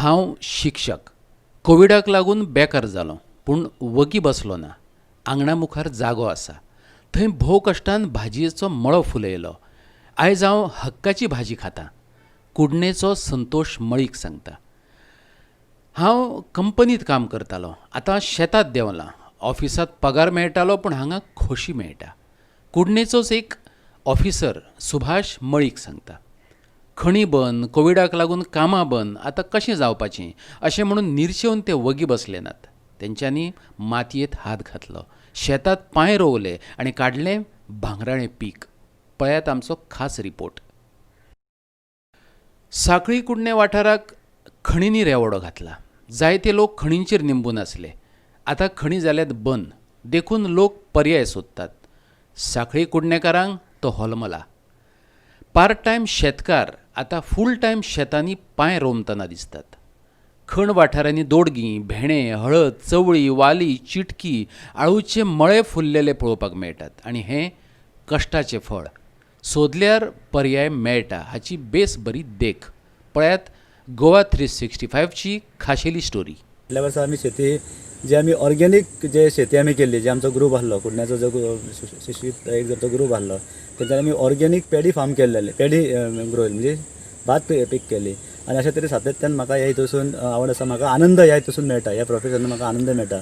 हांव शिक्षक. कोविडाक लागून बेकार जालों, पूण वगी बसलो ना. आंगणा मुखार जागो आसा, थंय भोव कश्टान भाजयेचो मळो फुलयलो. आयज हांव हक्काची भाजी खातां, कुडणेचो संतोश मळीक सांगता. हांव कंपनीत काम करतालों, आतां शेतांत देंवलां. ऑफिसांत पगार मेळटालो, पूण हांगा खोशी मेळटा, कुडणेचोच एक ऑफिसर सुभाष मळीक सांगता. खणी बंद, कोविडाक लागून कामां बंद, आतां कशें जावपाचें अशें म्हणून निर्शेवन ते वगी बसले नात. तेंच्यांनी मातयेंत हात घातलो, शेतांत पांय रोवले आनी काडलें भांगराळें पीक. पळयात आमचो खास रिपोर्ट. साखळी कुडणे वाठाराक खणींनी रेवडो घातला. जायते लोक खणींचेर निंबून आसले. आतां खणी जाल्यात बंद, देखून लोक पर्याय सोदतात. साखळी कुडणेकारांक तो होलमला. पार्ट टायम शेतकार आतां फूल टायम शेतांनी पांय रोमतना दिसतात. खण वाठारांनी दोडगीं, भेंडे, हळद, चवळी, वाली, चिटकी, आळूचे मळे फुल्लेले पळोवपाक मेळटात आनी हें कश्टाचें फळ. सोदल्यार पर्याय मेळटा हाची बेस बरी देख. पळयात गोवा 365ची खाशेली स्टोरी. फाटल्या वर्सा आमी शेती जी आमी ऑर्गेनीक जे शेती आमी केल्ली, जे आमचो ग्रूप आसलो कुडण्याचो, जो शिक्षीत एक आमचो ग्रूप आसलो, तेंच्यानी आमी ऑर्गेनीक पेडी फार्म केल्लेले, पेडी ग्रो म्हणजे भात पीक केली. आनी अशें तरेन सातत्यान म्हाका ह्या हितूसून आवड आसा, म्हाका आनंद ह्या हितूसून मेळटा, ह्या प्रोफेशनान म्हाका आनंद मेळटा.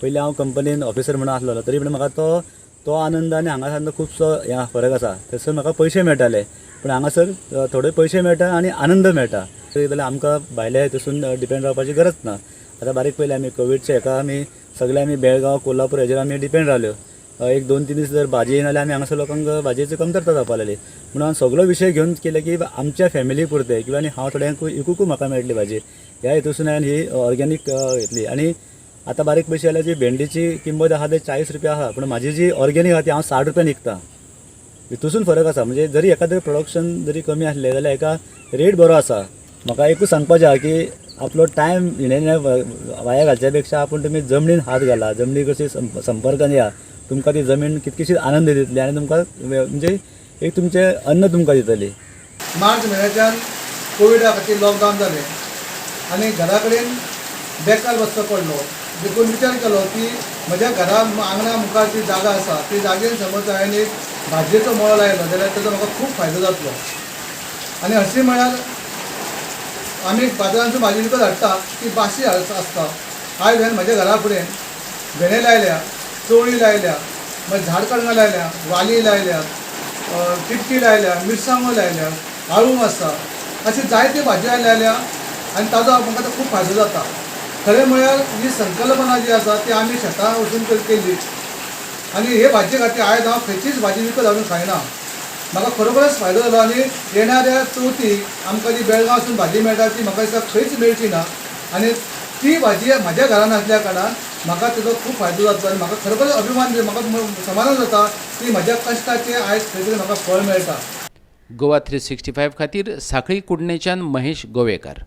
पयलीं हांव कंपनीन ऑफिसर म्हणून आसलेलो, तरी पूण म्हाका तो तो आनंद आनी हांगा खुबसो ह्या फरक आसा. थंयसर म्हाका पयशे मेळटाले, पूण हांगासर थोडे पयशे मेळटा आनी आनंद मेळटा. तरी जाल्यार आमकां भायल्या हितूसून डिपेंड रावपाची गरज ना. आतां बारीक पयलें आमी कोविडच्या हेका आमी सगळे आमी बेळगांव, कोल्हापूर हेजेर आमी डिपेंड रावल्यो. एक दोन तीन दीस जर भाजी येना जाल्यार आमी हांगासर लोकांक भाजयेची कमतरता जावपा लागली. म्हणून हांवें सगलो विशय घेवन केलें की आमच्या फॅमिली पुरतें किंवा आनी हांव थोड्यांक इकूकूय म्हाका मेळटली भाजी, ह्या हेतूसून हांवें ही ऑर्गेनीक घेतली. आनी आतां बारीक पयशे जाल्यार जी भेंडीची किंमत आसा ते 40 रुपया आसा, पूण म्हाजी जी ऑर्गेनीक आसा ती हांव 60 रुपयान विकता. हितूसून फरक आसा. म्हणजे जरी एकादें प्रोडक्शन जरी कमी आसलें जाल्यार हेका रेट बरो आसा. म्हाका एकूच सांगपाचें आहा की आपलो टायम हिणें वाया घालच्या पेक्षा आपूण तुमी जमनीन हात घाला, जमनी कशी संपर्कान या, तुमकां ती जमीन कितकीशीच आनंद दितली आनी तुमकां म्हणजे एक तुमचें अन्न तुमकां दितली. मार्च म्हयन्याच्यान कोविडा खातीर लॉकडावन जालें आनी घरा कडेन बेकार बसचो पडलो. देखून विचार केलो की म्हज्या घरा आंगणा मुखार जी जागा आसा ती जागेन समज हांवें एक भाजयेचो मळो लायलो जाल्यार ताजो म्हाका खूब फायदो जातलो. आनी हरशीं म्हळ्यार आमी बाजारांतसून भाजी विकत हाडटा ती बाशी आसता. आयज हांवें म्हज्या घरा फुडें भेंडे लायल्या, चवळी लायल्या, मागीर झाड कणगां लायल्या, वाली लायल्या, चिटकी लायल्या, मिरसांगो लायल्या, आळू आसा, अशी जायते भाजी हांवें लायल्या आनी ताजो म्हाका आतां खूब फायदो जाता. खरें म्हळ्यार ही संकल्पना जी आसा ती आमी शेतां वचून केली आनी हे भाजये खातीर आयज हांव खंयचीच भाजी विकत हाडून खायना. म्हाका खरोखरच फायदो जालो आनी येणाऱ्या चवथीक आमकां जी बेळगांवसून भाजी मेळटा ती म्हाका दिसता खंयच मेळची ना आनी ती भाजी म्हज्या घरान आसल्या कारणान म्हाका ताजो खूब फायदो जातलो आनी म्हाका खरोखरच अभिमान, म्हाका समाधान जाता की म्हज्या कश्टाचें आयज खंय तरी म्हाका फळ मेळटा. गोवा 365 खातीर साखळी कुडणेच्यान महेश गोवेकार.